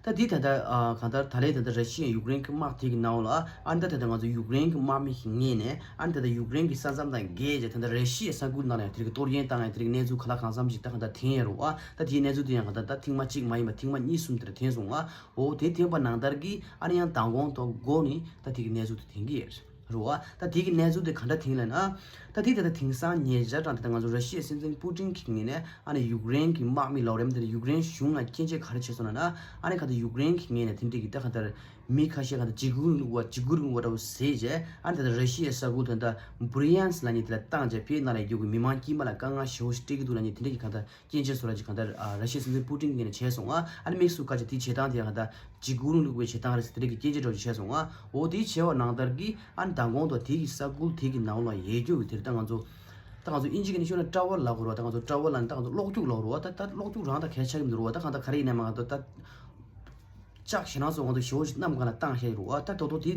ད་དེ་ད་ལྟ་ཨ་གང་ལྟར་ད་རེས་ད་ལྟ་ར་ཤི་ཡ་ཡུཀ་རེན་གྱི་དམག་དེ་གི་ནང་ལ་ཨ་ནི་ད་ད་ལྟ་ང་ཚོ་ཡུཀ་རེན་གྱི་དམག་མི་ཞིག་ངེས་ནས་ཨ་ནི་ད་ལྟ་ཡུཀ་རེན་གྱི་ས་མཚམས་དང་བརྒལ་བྱས་ད་ལྟ་ར་ཤི་ཡའི་ས་ཁུལ་ནང་ལ་ཡང་དེ་རིགས་གཏོར་སྐྱོན་བཏང་ཡང་དེ་རིགས་གནས་ཚུལ་ག་ལ་གང་འཚམ་ཞིག་ད་གང་ལྟར་ཐོན་ཡོད་རེད་བ། ད་དེའི་གནས་ཚུལ་དེ་ཡང་གང་ལྟར་ད་ཐེངས་མ་གཅིག་མ་ཡིན་པ་ཐེངས་མ་གཉིས་གསུམ་དེ་འདྲ་ཐོན་སོང་བ། འོ་དེ་ཐོན་པ་ནང་ལྟར་གྱི་ཨ་ནི་ཡང་མདང་དགོང་ཐོག་འགོ་ནས་ད་དེ་གི་གནས་ཚུལ་དེ་ཐོན་གྱི་ཡོད་རེད། རེད་བ། ད་དེ་གི་གནས་ཚུལ་དེ་ག་འདྲ་དེ་ཡིན་ལབ་ན། ད་དེ་ད་ལྟ་དེང་སང་ཉེ་ཆར་དང་ད་ལྟ་ང་ཚོ་ར་ཤི་ཡའི་སྲིད་འཛིན་པུ་ཏིན་གྱི་ངོས་ནས་ཨ་ནི་ཡུཀ་རེན་གྱི་དམག་མི་ལབ་རེད་དེ་ཡུཀ་རེན་གཞུང་ལ་སྐྱོན་བརྗོད་ག་རེ་བྱས་སོང་ལབ་ན། ཨ་ནི་ག་ད་ཡུཀ་རེན་གྱི་ངོས་ནས་དེ་འདྲ་གི་ད་ག་ད་མི་ཁ་ཤས་ག་ད་འཇིགས་སྐུལ་འདྲ་བོ་འཇིགས་སྐུལ་འདྲ་བོ་བཟོས་རྗེས་ཨ་ནི་ད་ལྟ་ར་ཤི་ཡའི་ས་ཁུལ་དེ་ད་བྷི་རི་ཡན་སི་ལབ་མཁན་དེ་ལ་བཏང་རྗེས་ཕྱིའི་ནང་ལ་ཡོད་པའི་མི་མང་དཀྱུས་མ་ལ་དཀའ་ངལ་ཞེ་པོ་ཞིག་སྤྲད་ཀྱི་འདུག་ལབ་མཁན་དེ་འདྲ་གི་ག་ད་སྐྱོན་བརྗོད་བཟོ་འདྲ་ཅིག་གང་ལྟར་ཨ་ར་ཤི་ཡའི་སྲིད་འཛིན་པུ་ཏིན་གྱི་ངོས་ནས་བྱས་སོང་ང་། ཨ་ནི་དམིགས་སུ་བཀར་བྱས་དེའི་བྱེད་སྟངས་དེ་ཡང་གང་ལྟར་འཇིགས་སྐུལ་རིང་ལུགས་པའི་བྱེད་སྟངས་རེད་ཟེར་དེ་འདྲ་གི་སྐྱོན་བརྗོད་འདྲ་བོ་ཞིག་བྱས་སོང་ང་། འོ་དེའི་བྱས་པ་ནང་ལྟར་གྱི་ཨ་ནི་མདང་དགོང་དུ་དེ་གི་ས་ཁུལ་དེ་གི་ནང་ལ་ཡོད་རྒྱུ་གི་དེར་ད་ང་ཚོ་ད་ང་ཚོ་དབྱིན་ཇི་གི་ནི་ཤོད་ན་ཊ་ཝར་ལབ་དགོས་རེད་བ། ད་ང་ཚོ་ཊ་ཝར་ལབ་ན་ད་ང་ཚོ་གློག་འཁྱུག་ལབ་དགོས་རེད་བ། ད་ད་གློག་འཁྱུག་རང་ད་གལ་ཆགས་ཀྱི་མི་འདུག་རེད་བ། ད་གང་ལྟར་ག་རེ་ཡིན་ནའི་མ་གང་ལྟར་ད། ལྕགས་ཞེ་ནང་སོགས་འོང་དུ་ཞེ་པོ་ཞིག་གནམ་གང་ལ་བཏང་བཞག་ཡོད་རེད་བ། ད་དོ་དོ་དེ་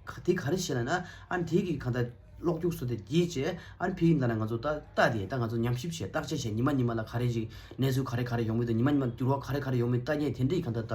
ག་དེ་ག་རེ་བྱས་ལབ་ན་ཨ་ནི་དེ་གི་གང་ལྟར་གློག་འཁྱུག་བཟོ་དེ་བརྒྱུད་བྱས་ཨ་ནི་ཕ་གི་ནང་ལ་ང་ཚོ་ད་ལྟ་དེ་ད་ང་ཚོ་ཉམས་ཞིབ་བྱས་བརྟག་དཔྱད་བྱས་ཉི་མ་ཉི་མ་ལ་ག་རེ་ཞིག་གནས་ཚུལ་ག་རེ་ག་རེ་ཡོང་གི་འདུག་ཉི་མ་ཉི་མ་འགྱུར་བ་ག་རེ་ག་རེ་ཡོང་མིན་ལྟ་མཁན་དེ་འདྲའི་གང་ལྟར་ད་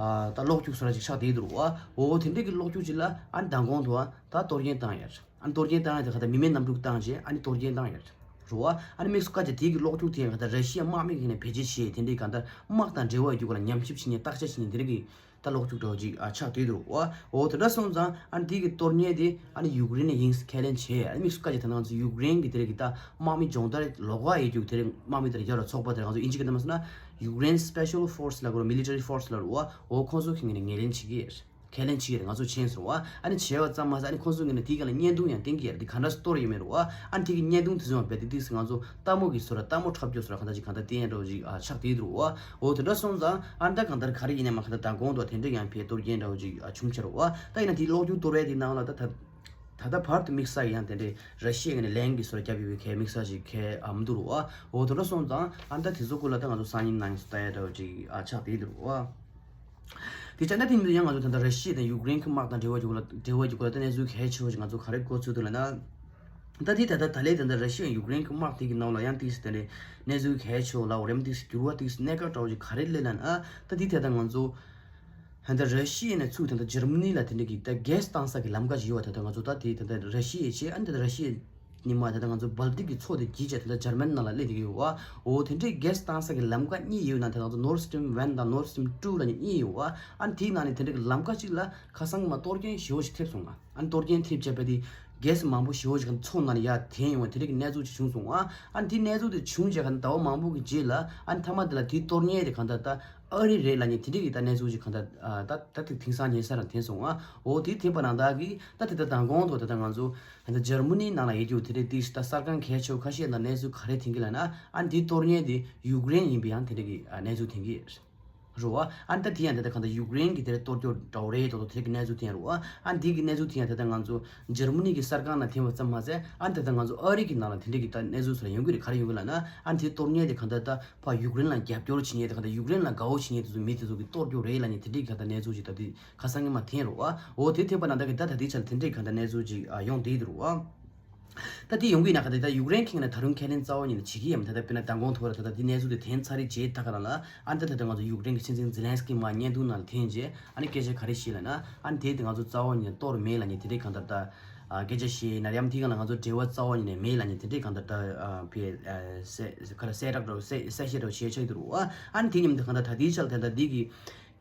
ཨ་ད་གློག་འཁྱུག་བཟོ་ར་ཅིག་ཆགས་བསྡད་ཡོད་རེད་བ། འོ་དེ་འདྲའི་གི་གློག་འཁྱུག་ཅིག་ལ་ཨ་ནི་མདང་དགོང་དུ་ཨ་ད་གཏོར་སྐྱོན་བཏང་ཡོད། ཨ་ནི་གཏོར་སྐྱོན་བཏང་ཡ་དེ་ག་ད་མི་མེད་གནམ་གྲུ་བཏང་རྗེས་ཨ་ནི་གཏོར་སྐྱོན་བཏང་ཡ་རེད་བ། ཨ་ནི་དམིགས་སུ་བཀར་བྱས་དེ་གི་གློག་འཁྱུག་དེ་ཡང་ག་ད་ར་ཤི་ཡ་དམག་མི་གི་ནས་བེད་སྤྱོད་བྱས་དེ་འདྲའི་གང་ལྟར་དམག་དང་འབྲེལ་བ་ཡོད་རྒྱུ་ག་ལ་ཉམས་ཞིབ་བྱེད་མཁན་བརྟག་དཔྱད་བྱེད་མཁན་དེ་འདྲ་གི་ད་གློག་འཁྱུག་འདྲ་བོ་ཅིག་ཨ་ཆགས་བསྡད་འདུག་བ། འོ་དེ་འདྲ་སོང་ཙང་ཨ་ནི་དེ་གི་གཏོར་སྐྱོན་དེ་ཨ་ནི་ཡུཀ་རེན་ནས་ཡིན་ཁས་ལེན་བྱས། ཨ་ནི་དམིགས་སུ་བཀར་བྱས་ད་ང་ཚོ་ཡུཀ་རེན་གི་དེ་འདྲ་གི་ད་དམག་མི་སྦྱོང་བརྡར་ལོགས་ཀ་ཡོད་རྒྱུ་དེ་འདྲ་དམག་མི་དེ་འདྲ་ཡོད་ར་ཚོགས་པ་དེ་འདྲ་ང་ཚོ་དབྱིན་ཇི་གི་ནང་མ་སོང་ན་ཡུཀ་རེན་སི་པེ་ཤལ་ཕོར་སི་ལབ་དགོས་ར་མི་ལི་ཊ་རི་ཕོར་སི་ལབ་ར་བ། འོ་ཁོང་ཚོ་གི་ངོས་ནས་ངོས་ལེན་བྱེད་ཀྱི་ཡོད། ཁས་ལེན་བྱེད་ཀྱི་རེད། ང་ཚོ་མཁྱེན་སོང་བ། ཨ་ནི་བྱས་པ་ཙམ་མ་ཟད་ཨ་ནི་ཁོང་ཚོ་ངོས་ནས་དེའི་སྒང་ལ་བརྙན་ཐུང་ཡང་བསྟན་གྱི་ཡོད་རེད། དེ་ག་འདྲ་སྟོར་ཡོད་མེད་རེད་བ། ཨ་ནི་དེ་གི་བརྙན་ཐུང་དེ་ཚོ་ཡང་རྦད་དེ་ཏིག་ཙམ་ང་ཚོ་ལྟད་མོ་གི་བཟོ་འདྲ་ལྟད་མོ་འཁྲབ་སྐྱོར་བཟོ་འདྲ་གང་འདྲ་ཅིག་གང་འདྲ་བསྟན་ཡ་འདྲ་བོ་ཅིག་ཨ་ཆགས་བསྡད་འདུག་བ། འོ་དེ་འདྲ་སོང་ཙང་ཨ་ནི་ད་གང་ལྟར་ག་རེ་ཡིན་ནའི་མ་གང་ལྟར་མདང་དགོང་དུ་དེ་འདྲ་ཡང་ཕར་གཏོར་སྐྱོན་འདྲ་བོ་ཅིག་ཨ་བྱུང་ཆེ་རེད་བ། ད་ཡིན་ན་དེ་གློག་འཁྱུག་གཏོར་བའི་དེ་ནང་ལ་ད་ད་ད་ལྟ་བར་དུ་དམིགས་བསལ་ཡང་དེ་འདྲའི་ར་ཤི་ཡའི་ངོས་ནས་ལན་གྱི་བཟོ་འདྲ་བརྒྱབ་ཡོད་པའི་གལ་དམིགས་བསལ་ཅིག་གལ་ཨ་མི་འདུག་རེད་བ། འོ་དེ་འདྲ་སོང་ཙང་ཨ་ནི་ད་དེ་ཚོ་སྐོར་ལ་ད་ང་ཚོ་སང་ཉིན་གནངས་ཉིན་སུ་ལྟ་ཡ་འདྲ་བོ་ཅིག་ཨ་ཆགས་བསྡད་འདུག་རེད་བ། དེ་བྱས་ན་དེ་ཡིན་དུས་ཡང་ང་ཚོ་ད་ལྟ་ར་ཤི་ཡ་དང་ཡུཀ་རེན་གྱི་དམག་དང་འབྲེལ་བ་ཡོད་ལ་འབྲེལ་བ་ཡོད་སྐོར་ལ་ད་གནས་ཚུལ་གལ་ཆེ་བོ་ཞིག་ང་ཚོ་ག་རེ་གོ་ཚུལ་འདུག་ལབ་ན། ད་དེ་ད་ལྟ་ད་ལས་ད་ལྟ་ར་ཤི་ཡ་ཡུཀ་རེན་གྱི་དམག་དེ་གི་ནང་ལ་ཡང་ཏིག་ཙམ་དེ་འདྲའི་གནས་ཚུལ་གལ་ཆེ་བོ་ལ་འོ་རེམ་ཏིག་ཙམ་འགྱུར་བ་ཏིག་ཙམ་གནད་འགག་འདྲ་བོ་ཞིག་ག་རེ་སླེབས་ལབ་ན། ད་དེ་ད་ལྟ་ང་ཚོ་ད་ལྟ་ར་ཤི་ཡ་ནས་ཚུར་ད་ལྟ་འཇར་མ་ནི་ལ་དེ་འདྲ་གི་ད་གྷེ་སི་བཏང་ས་གི་ལམ་ཁ་ཞིག་ཡོད་བ། ད་ལྟ་ང་ཚོ་ད་དེ་ད་ལྟ་ར་ཤི་ཡ་བྱས་ཨ་ནི་ད་ལྟ་ར་ཤི་ཡ་ཉི་མ་ད་ལྟ་ང་ཚོ་སྦལ་ཏིག་གི་མཚོ་དེ་བརྒྱུད་བྱས་ད་ལྟ་འཇར་མན་ནང་ལ་སླེབས་བསྡད་ཀྱི་ཡོད་བ། འོ་དེ་འདྲའི་གྷེ་སི་བཏང་ས་གི་ལམ་ཁ་གཉིས་ཡོད་ན་དེ་ང་ཚོ་Nord Stream one་དང་Nord Stream two་ལབ་མཁན་གཉིས་ཡོད་བ། ཨ་ནི་དེའི་ནང་ནས་དེ་འདྲ་གི་ལམ་ཁ་གཅིག་ལ་ཁ་སང་མ་གཏོར་སྐྱོན་ཞེ་པོ་ཞིག་ཐེབས་སོང་ང་། ཨ་ནི་གཏོར་སྐྱོན་ཐེབས་བྱས་པ་དེ་གྷེ་སི་མང་པོ་ཞེ་པོ་ཞིག་མཚོ་ནང་ལ་ཡར་འཐེན་ཡོང་བ་དེ་འདྲ་གི་གནས་ཚུལ་ཅིག་བྱུང་སོང་ང་། ཨ་ནི་དེ་གནས་ཚུལ་དེ་བྱུང་རྗེས་ཁ་ཟླ་བ་མང་པོ་གི་རྗེས་ལ་ཨ་ནི་མཐའ་མ་དེ་ལ་དེའི་གཏོར་སྐྱོན་དེ་གང་ལྟར་ད་ཨ་རི་རེད་ལབ་མཁན་དེ་འདྲ་གི་ད་གནས་ཚུལ་ཅིག་གང་ལྟར་ད་ད་དེ་དེང་སང་ཉེ་སར་འཐེན་སོང་ང་། འོ་དེ་ཐེབས་པ་ནང་ལྟར་གི་ད་དེ་ད་མདང་དགོང་དུ་ད་ད་ང་ཚོ་ད་འཇར་མ་ནི་ནང་ལ་ཡོད་རྒྱུ་དེ་འདྲའི་ཏིག་ཙམ་ད་གསར་ཁང་གལ་ཆེ་བོ་ཁ་ཤས་དང་གནས་ཚུལ་ག་རེ་འཐེན་གྱི་ལབ་ན། ཨ་ནི་དེའི་གཏོར་སྐྱོན་དེ་ཡུཀ་རེན་ཡིན་པའི་ཡང་དེ་འདྲ་གི་གནས་ཚུལ་འཐེན་གྱི་རེད་བ། ཨ་ནི་ད་དེ་ཡང་དེ་ད་གང་ལྟར་ཡུཀ་རེན་གྱི་དེ་འདྲ་གཏོར་སྐྱོན་འདྲ་བོ་རེད་དོ་དོ་དེ་འདྲ་གི་གནས་ཚུལ་འཐེན་རེད་བ། ཨ་ནི་དེ་གི་གནས་ཚུལ་དེ་ཡང་དེ་ད་ང་ཚོ་འཇར་མ་ནི་གི་གསར་ཁང་ནང་འཐེན་པ་ཙམ་མ་ཟད་ཨ་ནི་དེ་ད་ང་ཚོ་ཨ་རི་གི་ནང་ལ་དེ་འདྲ་གི་ད་གནས་ཚུལ་སོགས་ལ་ཡོང་གི་རེད། ག་རེ་ཡོང་གི་ལབ་ན། ཨ་ནི་དེའི་གཏོར་སྐྱོན་དེ་གང་ལྟར་ད་ཕར་ཡུཀ་རེན་ལ་རྒྱབ་སྐྱོར་བྱེད་མཁན་དེ་གང་ལྟར་ཡུཀ་རེན་ལ་དགའ་བོ་བྱེད་མཁན་དེ་ཚོ་མི་དེ་ཚོ་གི་གཏོར་སྐྱོན་རེད་ལབ་མཁན་དེ་འདྲའི་གི་ད་གནས་ཚུལ་ཅིག་ད་དེ་ཁ་སང་ཉི་མ་འཐེན་རེད་བ། འོ་དེ་ཐེབས་པ་ནང་ལྟར་གི་ད་ད་དེའི་ཆ་ལ་དེ་འདྲའི་གི་ད་གནས་ཚུལ་ཅིག་ཨ་ཡོང་བསྡད་ཀྱི་འདུག་རེད་བ། ད་དེ་ཡོང་གི་ཡིན་ན་ག་ད་ད་ཡུཀ་རེན་ཁེངས་ན་ད་རུང་ཁས་ལེན་རྩ་བ་ཉིད་ནས་བྱེད་ཀྱི་ཡོད་མ་རེད། ད་དཔེར་ན་མདང་དགོང་ཐོག་ར་ད་ད་དེ་གནས་ཚུལ་དེ་འཐེན་ཚར་རེད་བྱས་ད་ག་རང་ལ་ཨ་ནི་ད་ད་ད་ང་ཚོ་ཡུཀ་རེན་གི་སྲིད་འཛིན་ཛེ་ལན་སི་ཀི་མར་བརྙན་ཐུང་ནང་ལ་འཐེན་རྗེས་ཨ་ནི་སྐད་ཆ་ག་རེ་བཤད་ལབ་ན། ཨ་ནི་དེ་དེ་ང་ཚོ་རྩ་བ་ཉིད་ནས་གཏོར་མེད་ལབ་མཁན་དེ་འདྲའི་གང་ལྟར་ད་ཨ་སྐད་ཆ་བཤད་ཡིན་ན་རེད་ཡམ། དེའི་སྒང་ལ་ང་ཚོ་འབྲེལ་བ་རྩ་བ་ཉིད་ནས་མེད་ལབ་མཁན་དེ་འདྲའི་གང་ལྟར་ད་ཨ་ཕའི་ཨ་གསལ་ག་རེ་གསལ་བསྒྲགས་འདྲ་བོ་གསལ་གསལ་བཤད་འདྲ་བོ་བྱས་ཆགས་ཀྱི་འདུག་རེད་བ། ཨ་ནི་དེ་མཉམ་དུ་གང་ལྟར་ད་ལྟའི་ཆར་ལ་ད་ལྟ་འདི་གི་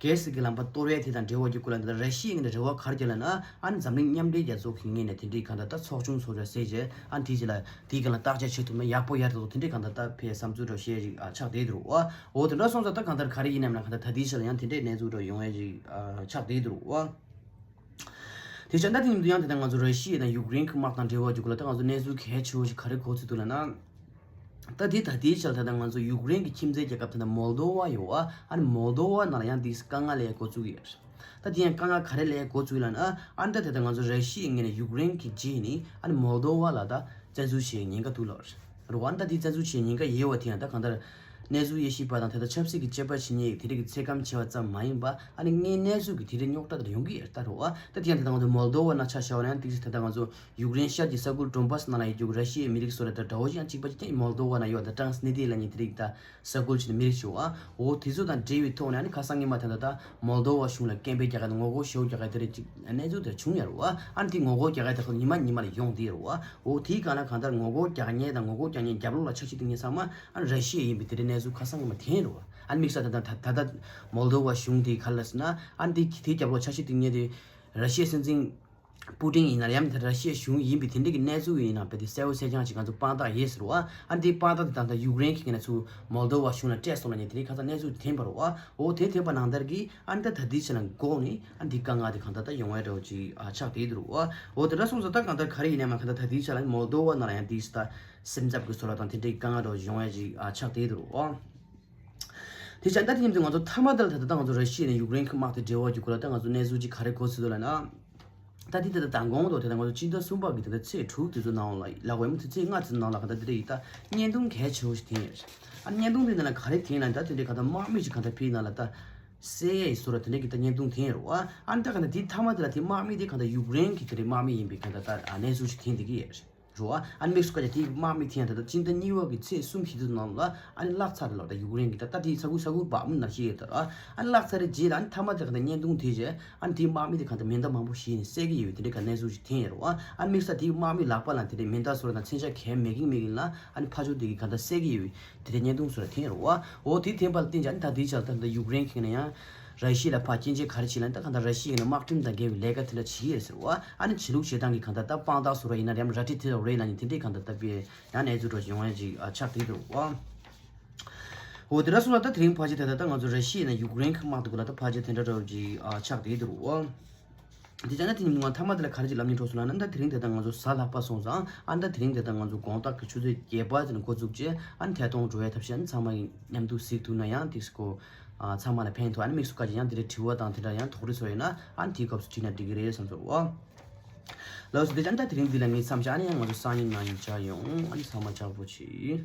གྷེ་སི་གི་ལམ་ཁ་གཏོར་བའི་དེ་དང་འབྲེལ་བ་གྱི་སྐོར་ལ་ད་ལྟ་ར་ཤི་ཡའི་ངོས་ནས་རེ་བ་ག་རེ་བྱས་ལབ་ན། ཨ་ནི་འཛམ་གླིང་མཉམ་འབྲེལ་རྒྱལ་ཚོགས་ཀྱི་ངོས་ནས་དེ་འདྲའི་གང་ལྟར་ད་ཚོགས་ཆུང་ཚོགས་བཅར་ཟེར་བྱས་ཨ་ནི་དེའི་རྗེས་ལ་དེའི་སྒང་ལ་བརྟག་དཔྱད་བྱེད་ཐུབ་ན་ཡག་པོ་ཡག་འདུག་དེ་འདྲའི་གང་ལྟར་ད་ཕའི་བསམ་ཚུལ་འདྲ་བཤད་ཅིག་ཨ་ཆགས་བསྡད་འདུག་རེད་བ། འོ་དེ་འདྲ་སོང་ཙང་ད་གང་ལྟར་ག་རེ་ཡིན་ནམ་ན་གང་ལྟར་ད་ལྟའི་ཆར་ལ་ཡང་དེ་འདྲའི་གནས་ཚུལ་འདྲ་ཡོང་ཡ་ཅིག་ཨ་ཆགས་བསྡད་འདུག་རེད་བ། དེ་བྱས་ན་དེ་ཡིན་དུས་ཡང་དེ་ལྟར་ང་ཚོ་ར་ཤི་ཡ་དང་ཡུཀ་རེན་གྱི་དམག་དང་འབྲེལ་བ་ཅིག་སྐོར་ལ་ད་ང་ཚོ་གནས་ཚུལ་གལ་ཆེ་བོ་ཞིག་ག་རེ་གོ་ཚུལ་འདུག་ལབ་ན། ད་དེ་ད་ལྟའི་ཆར་ད་ལྟ་ང་ཚོ་ཡུཀ་རེན་གྱི་ཁྱིམ་མཚེས་རྒྱལ་ཁབ་དེ་ནས་མོལ་དོ་ཝ་ཡོད་བ། ཨ་ནི་མོལ་དོ་ཝ་ནང་ལ་ཡང་དེ་དཀའ་ངལ་ལས་འགོ་བཙུགས་ཡོད། ད་དེ་ཡང་དཀའ་ངལ་ག་རེ་ལས་འགོ་བཙུགས་ལབ་ན། ཨ་ནི་ད་ད་ལྟ་ང་ཚོ་ར་ཤི་ཡའི་ངོས་ནས་ཡུཀ་རེན་གྱི་རྗེས་ནས་ཨ་ནི་མོལ་དོ་ཝ་ལ་ད་བཙན་འཛུལ་བྱེད་ཉེན་ཁ་འདུག་ལབ་རེད་བ། ཨ་ནི་ད་དེ་བཙན་འཛུལ་བྱེད་ཉེན་ཁ་ཡོད་བ་དེ་ཡང་ད་གང་ལྟར་གནས་ཚུལ་དབྱེ་ཞིབ་པ་དང་ད་ལྟ་ཆབ་སྲིད་ཀྱི་དཔྱད་པ་བྱེད་མཁན་དེ་འདྲ་གི་ཚད་བཀག་བྱས་པ་ཙམ་མ་ཡིན་པ་ཨ་ནི་དངོས་གནས་ཚུལ་གྱི་དེ་འདྲ་རྙོག་དྲ་དེ་འདྲ་ཡོང་གི་ཡོད་ད་རེད་བ། ད་དེ་ཡང་ད་ལྟ་ང་ཚོ་མོལ་དོ་ཝ་ནང་ཆ་བཞག་པ་ན་ཡང་ཏོག་ཙམ་ད་ལྟ་ང་ཚོ་ཡུཀ་རེན་ཤར་གྱི་ས་ཁུལ་ཌོན་བྷ་སི་ནང་ལ་ཡོད་རྒྱུ་ར་ཤི་ཡའི་མི་རིགས་ཚོ་ལ་ད་དགྲ་བོ་ཡང་གཅིག་པ་གཅིག་རྐྱང་མོལ་དོ་ཝ་ནང་ཡོད་ད་ཊ་རན་སི་ནི་སི་ཊི་རི་ཡ་ལབ་མཁན་དེ་རིགས་ད་ས་ཁུལ་ཅིག་ནས་མི་རིགས་ཤིག་ཡོད་ཨ། འོ་དེ་ཚོ་དང་འབྲེལ་བའི་ཐོག་ནས་ཨ་ནི་ཁ་སང་ཉི་མ་ད་ལྟ་ད་མོལ་དོ་ཝ་གཞུང་ལ་སྐད་འབོད་རྒྱག་མཁན་དང་ངོ་རྒོལ་ཞེ་པོ་རྒྱག་མཁན་དེ་རིགས་ཅིག་གནས་ཚུལ་དེ་བྱུང་ཡོད་རེད་བ། ཨ་ནི་དེ་ངོ་རྒོལ་རྒྱག་མཁན་དེ་ཚོ་ཉི་མ་ཉི་མ་ལ་ཡོང་བསྡད་ཡོད་རེད་བ། འོ་དེའི་སྒང་ལ་གང་ལྟར་ངོ་རྒོལ་རྒྱག་མཁན་དང་ངོ་རྒོལ་རྒྱག་མཁན་རྒྱབ་ལོགས་ལ་འཆར་གཞི་བཏིང་མཁན་ཚང་མ་ཨ་ནི་ར་ཤི་ཡ་ཡིན་པའི་དེ་འདྲའི་གནས་ཚུལ་ཁ་སང་ཉི་མ་ཐོན་ཡོད་རེད་བ། ཨ་ནི་དམིགས་བསལ་ད་ལྟ་ད་ད་ལྟ་མོལ་དོ་ཝ་གཞུང་དེ་ག་རེ་ལབ་ཟེར་ན། ཨ་ནི་དེ་དེའི་རྒྱབ་ལོགས་འཆར་གཞི་བཏིང་མཁན་དེ་ར་ཤི་ཡའི་སྲིད་འཛིན་ པུ་ཏིན་ཡིན་ན་ཡང་དེ་ར་ཤི་ཡའི་གཞུང་ཡིན་པའི་དེ་འདྲ་གི་གནས་ཚུལ་ཡིན་ན་བས་དེ་གསལ་བོ་གསལ་རྐྱང་ཞིག་ང་ཚོ་དཔང་རྟགས་ཡོད་ཟེར་བ། ཨ་འདི་དཔང་རྟགས་དེ་ད་ལྟ་ཡུཀ་རེན་གྱི་ངོས་ནས་ཚུར་མོལ་དོ་བ་གཞུང་ལ་སྤྲད་སོང་ལབ་ནས་དེ་རིང་ཁ་སང་གནས་ཚུལ་དེ་ཐོན་པ་རེད་བ། འོ་དེ་ཐོན་པ་ནང་ལྟར་གྱི་ཨ་ནི་ད་ད་ལྟའི་ཆ་ལ་འགོག་ནས་ཨ་འདི་དཀའ་ངལ་དེ་གང་ལྟར་ད་ཡོང་ཡ་འདྲ་བོ་ཅིག་ཨ་ཆགས་བསྡད་འདུག་རེད་བ། འོ་དེ་འདྲ་སོང་ཙང་ད་གང་ལྟར་ག་རེ་ཡིན་ནའི་མ་གང་ལྟར་ད་ལྟའི་ཆ་ལ་མོལ་དོ་བ་ནང་ལ་ཡང་དེ་ད་སེམས་འཚབ་ཀྱི་བཟོ་འདྲ་དང་དེ་འདྲའི་དཀའ་ངལ་འདྲ་བོ་ཅིག་ཡོང་ཡ་ཅིག་ཨ་ཆགས་བསྡད་འདུག་རེད་བ། དེ་བྱས་ད་དེ་མཉམ་དུ་ང་ཚོ་མཐའ་མ་དེ་ལ་ད་ལྟ་ང་ཚོ་ར་ཤི་ཡ་ནས་ཡུཀ་རེན་གྱི་དམག་དེ་འབྲེལ་བ་རྒྱུ་སྐོར་ལ་ད་ང་ཚོ་གནས་ཚུལ་ཅིག་ག་རེ་གོ་སྲིད་འདུག་ལབ་ན། ད་དེ་ད་ལྟ་མདང་དགོང་དུ་དེ་ད་ང་ཚོ་སྤྱི་ཟླ་གསུམ་པ་གི་ད་ལྟ་ཚེས་དྲུག་དེ་ཚོ་ནང་ལ་ལབ་དགོས་མི་དེ་ཚེས་ལྔ་དེ་ཚོ་ནང་ལ་ག་ད་དེ་འདྲ་ཡི་ད་བརྙན་ཐུང་གལ་ཆེ་བོ་ཞིག་ཐོན་ཡོད་རེད། ཨ་བརྙན་ཐུང་དེ་ནང་ལ་ག་རེ་ཐོན་ལབ་ན་ད་དེ་འདྲའི་ག་ད་དམག་མི་ཞིག་ག་ད་ཕིའི་ནང་ལ་ད་བསད་ཡས་བཟོ་འདྲ་དེ་འདྲའི་གི་ད་བརྙན་ཐུང་ཐོན་ཡོད་རེད་བ། ཨ་ནི་ད་ག་ད་དེ་མཐའ་མ་དེ་ལ་དེ་དམག་མི་དེ་ག་ད་ཡུཀ་རེན་གྱི་དེ་འདྲའི་དམག་མི་ཡིན་པའི་ག་ད་ད་གནས་ཚུལ་ཞིག་ཐོན་བསྡད་ཀྱི་ཡོད་རེད། རོ། ཨ་ནི་དམིགས་སུ་བཀར་ཏེ་དེའི་དམག་མི་ཐེངས་ད་ལྟ་སྤྱི་ཟླ་གཉིས་པ་གི་ཚེས་གསུམ་བཞི་དེ་ནང་ལ་ཨ་ནི་བརླག་ཚར་རེད་ལབ། ད་ཡུཀ་རེན་གྱི་ད་ལྟ་དེའི་ས་ཁུལ་ས་ཁུལ་བག་མི་ནང་བཞིན་ཡོད་ད་ར། ཨ་ནི་བརླག་ཚར་རེད་རྗེས་ལ་ཨ་ནི་མཐའ་མ་དེ་ག་ད་བརྙན་ཐུང་དེ་རྗེས་ཨ་ནི་དེའི་དམག་མི་དེ་ག་ད་མེ་མདའ་མང་པོ་བཞེས་ནས་བསད་ཀྱི་ཡོད་པའི་དེ་འདྲའི་ག་གནས་ཚུལ་ཞིག་ཐོན་ཡོད་རེད་བ། ཨ་ནི་དམིགས་བསལ་དེའི་དམག་མི་ལག་པ་ལ་དེ་འདྲའི་མེ་མདའ་བཟོ་འདྲ་དང་མཚོན་ཆ་གང་ཡང་མེད་ཀྱིན་མེད་ཀྱིན་ལ་ཨ་ནི་ཕར་ཕྱོགས་དེ་གི་ག་ད་བསད་ཀྱི་ཡོད་པའི་དེ་འདྲའི་བརྙན་ཐུང་བཟོ་འདྲ་ཐོན་ཡོད་རེད་བ། འོ་དེའི་ཐོན་པ་ལ་བརྟེན་ཅིང་ཨ་ནི་ད་དེའི་ཆ་ལ་ད་ལྟ་ཡུཀ་རེན་གྱི་ནས་ཡང་ར་ཤི་ཡ་ལ་ཕར་སྐྱོན་བརྗོད་ག་རེ་བྱེད་ལབ་ན་ད་ག་ད་ར་ཤི་ཡ་ནས་དམག་ཁྲིམས་དང་འགལ་བའི་ལས་ཀ་དེ་འདྲ་བྱེད་ཀྱི་ཡོད་ཟེར་བ། ཨ་ནི་ཆོས་ལུགས་བྱེད་སྟངས་ཀྱི་གང་ལྟར་ད་དཔང་རྟགས་བཟོ་འདྲ་ཡིན་ན་རེད་ཡང་ར་སྤྲོད་དེ་ལ་རེད་ལབ་ནས་དེ་འདྲའི་གང་ལྟར་ད་དཔེ་ཡང་གནས་ཚུལ་འདྲ་ཅིག་ཡོང་ཡ་ཅིག་ཨ་ཆགས་བསྡད་འདུག་བ། འོ་དེ་འདྲ་སོང་ལ་ད་དེ་རིང་ཕལ་ཆེར་དེ་ལྟར་ད་ང་ཚོ་ར་ཤི་ཡ་ནས་ཡུཀ་རེན་གྱི་དམག་དེ་གུ་ལ་ད་ཕལ་ཆེར་དེ་འདྲ་འདྲ་ཅིག་ཨ་ཆགས་བསྡད་འདུག་བ། དེ་ཙང་ན་དེ་ནི་མི་མང་མཐའ་མ་དེ་ལ་ག་རེ་ཅིག་ལབ་སྙིང་འདོད་སོང་ལབ་ན། ད་དེ་རིང་དེ་ལྟར་ང་ཚོ་གཟའ་ལྷག་པ་སོང་ཙང་ཨ་ད་དེ་རིང་དེ་ལྟར་ང་ཚོ་དགོང་དག་གི་ཆུ་ཚོད་བརྒྱད་པ་དེ་ནས་འགོ་བཙུགས་རྗེས་ཨ་ནི་ཐད་གཏོང་འགྲོ་ཡ་ཐབས་ཤེས་ཨ་ནི་ཚང་མ་མཉམ་དུ་གཟིགས་ཐུབ་ན་ཡང་དེ་སྐོར་ཨ་ཚང་མ་ལ་ཕན་ཐོགས། ཨ་ནི་དམིགས་སུ་བཀར་ཅིག་ཡང་དེ་འདྲའི་དྲི་བ་དང་དེ་འདྲ་ཡང་དོགས་འདྲི་ཚོ་ཡོད་ན་ཨ་ནི་དེའི་སྐབས་སུ་དྲིས་ན་འགྲིག་གི་རེད་བསམ་སོང་བ། ལགས་སོ། དེ་ཙང་ད་དེ་རིང་འདི་ལ་ངའི་མཚམས་བཞག་ཨ་ནི་ཡང་ང་ཚོ་སང་ཉིན་ནང་ཡང་མཇལ་ཡོང་། ཨ་ནི་ཚང་མ་ཅག་པོ་བྱེད།